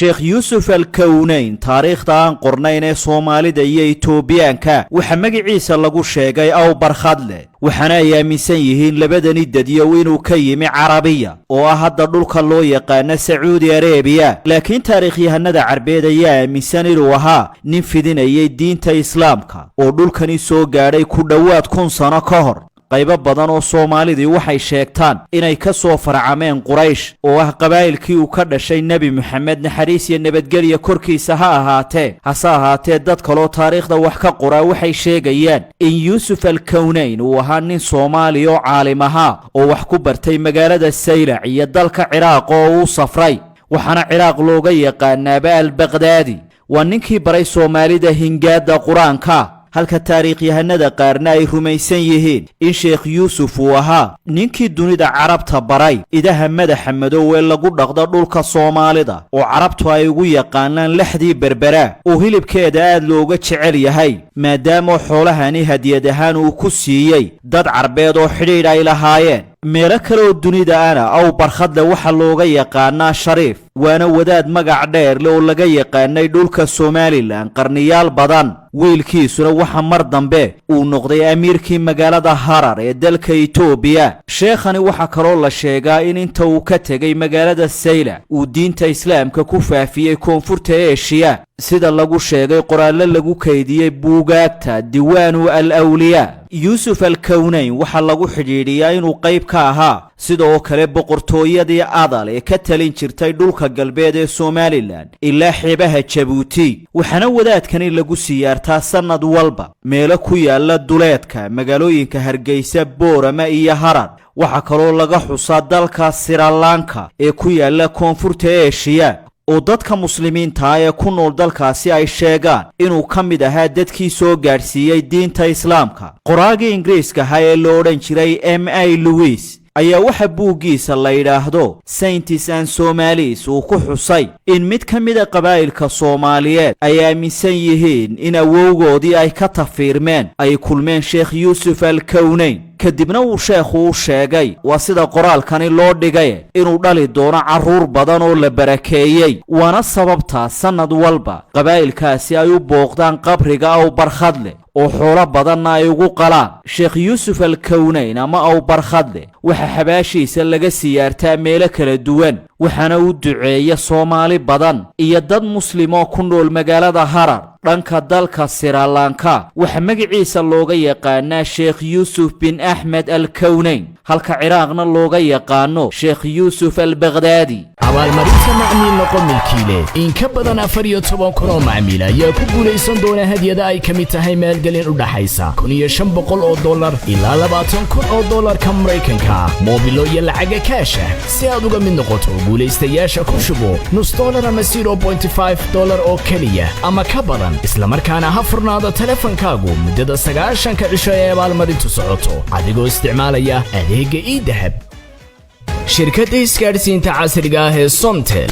Sheekh Yuusuf Alkownayn taariikhda aan qornayn ee Soomaalida iyo Itoobiyaanka waxaa magaciisa lagu sheegay Aw Barkhadle, waxaana ay aaminsan yihiin labadani dadyow inuu ka yimi Carabiya, oo ah hadda dhulka loo yaqaano Sacuudi Arebiya. Laakiin taariikhyahanada Carbeed ayaa aaminsan inuu ahaa nin fidinayay diinta Islaamka oo dhulkani soo gaadhay ku dhowaad 1000 sano ka hor. Qaybo badan oo Soomaalidii waxay sheegtaan inay ka soo farcameen Quraysh, oo ah qabaa'ilkii uu ka dhashay Nebi Moxamed, naxariis iyo nabadgelya korkiisa ha ahaatee. Hase ahaatee, dad kaloo taariikhda wax ka qoraa waxay sheegayaan in Yuusuf Alkownayn uu ahaa nin Soomaaliya oo caalim ahaa oo wax ku bartay magaalada Saylac iyo dalka Ciraaq oo uu safray, waxaana Ciraaq looga yaqaanaaba Albaqdaadi. Waa ninkii baray Soomaalida hingaadda Qur-aanka, halka taariikhyahanada qaarna ay rumaysan yihiin in Sheekh Yuusuf uu ahaa ninkii dunida Carabta baray idaha madaxa madow ee lagu dhaqdo dhulka Soomaalida, oo Carabtu ay ugu yaqaanaan lexdii Berbera, oo hilibkeeda aad looga jecel yahay, maadaama xoolahani hadiyad ahaan uu ku siiyey dad Carbeed oo xidhiidh ay lahaayeen. Meelo kale oo dunida ana Aw Barkhadle waxaa looga yaqaanaa Shariif, waana wadaad magac dheer le oo laga yaqaanay dhulka Somaliland qarniyaal badan. Wiilkiisuna waxa mar dambe uu noqday amiirkii magaalada Harar ee dalka Itoobiya. Sheekhani waxaa kaloo la sheegaa in inta uu ka tegay magaalada Sayla uu diinta Islaamka ku faafiyey koonfurta Eshiya, sida lagu sheegay qoraallo lagu kaydiyey buugaagta Diwaanu al Awliyaa. Yuusuf Alkownayn waxaa lagu xidhiidhiyaa inuu qayb ka ahaa sidoo kale boqortooyadii Adal ee ka talin jirtay dhulka galbeed ee Somaliland ilaa xeebaha Jabuuti, waxaana wadaadkani lagu siyaartaa sannad walba meelo ku yaala duleedka magaalooyinka Hargeysa, Boorama iyo Harar. Waxaa kaloo laga xusaa dalka Sirilanka ee ku yaala koonfurta Eshiya, oo dadka Muslimiinta ah ee ku nool dalkaasi ay sheegaan inuu ka mid ahaa dadkii soo gaadhsiiyey diinta Islaamka. Qoraagii Ingiriiska ahaa ee lo odhan jiray M A Lewis ayaa waxa buuggiisa la yidhaahdo Saints and Somalis uu ku xusay in mid ka mida qabaa'ilka Soomaaliyeed ay aaminsan yihiin in awowgoodii ay ka tafiirmeen ay kulmeen Sheekh Yuusuf Alkownayn, kadibna uu sheekhu u sheegay, waa sida qoraalkani loo dhigay, inuu dhali doono carruur badan oo la barakeeyey. Waana sababtaa sannad walba qabaa'ilkaasi ay u booqdaan qabriga Aw Barkhadle oo xoolo badanna ay ugu qalaan. Sheekh Yuusuf Alkownayn ama Aw Barkhadle waxaa xabaashiisa laga siyaartaa meelo kala duwan, waxaana u duceeya Soomaali badan iyo dad Muslimoo ku nool magaalada Harar. Dhanka dalka Sirilanka waxaa magaciisa looga yaqaanaa Sheekh Yuusuf bin Axmed Alkownayn, halka Ciraaqna looga yaqaano Sheekh Yuusuf Albaqdaadi. Abaalmarinta Macmiil Noqo Milkiile: in ka badan 14,000 oo macmiil ayaa ku guulaysan doona hadyada ay ka mid tahay maalgelin u dhaxaysa $1,500 ilaa 20,000 oo dollarka Maraykanka ah, moobilo iyo lacaga kaasha. Si aad uga mid noqoto guulaystayaasha, ku shubo nus dollar ama $0.5 oo keliya ama ka badan, islamarkaana ha furnaado telefonkaagu muddada 90-ka cisho ee abaalmarintu socoto, adigoo isticmaalaya adeegga eDahab. Shirkadda isgaadhsiinta casriga ah ee Somtel.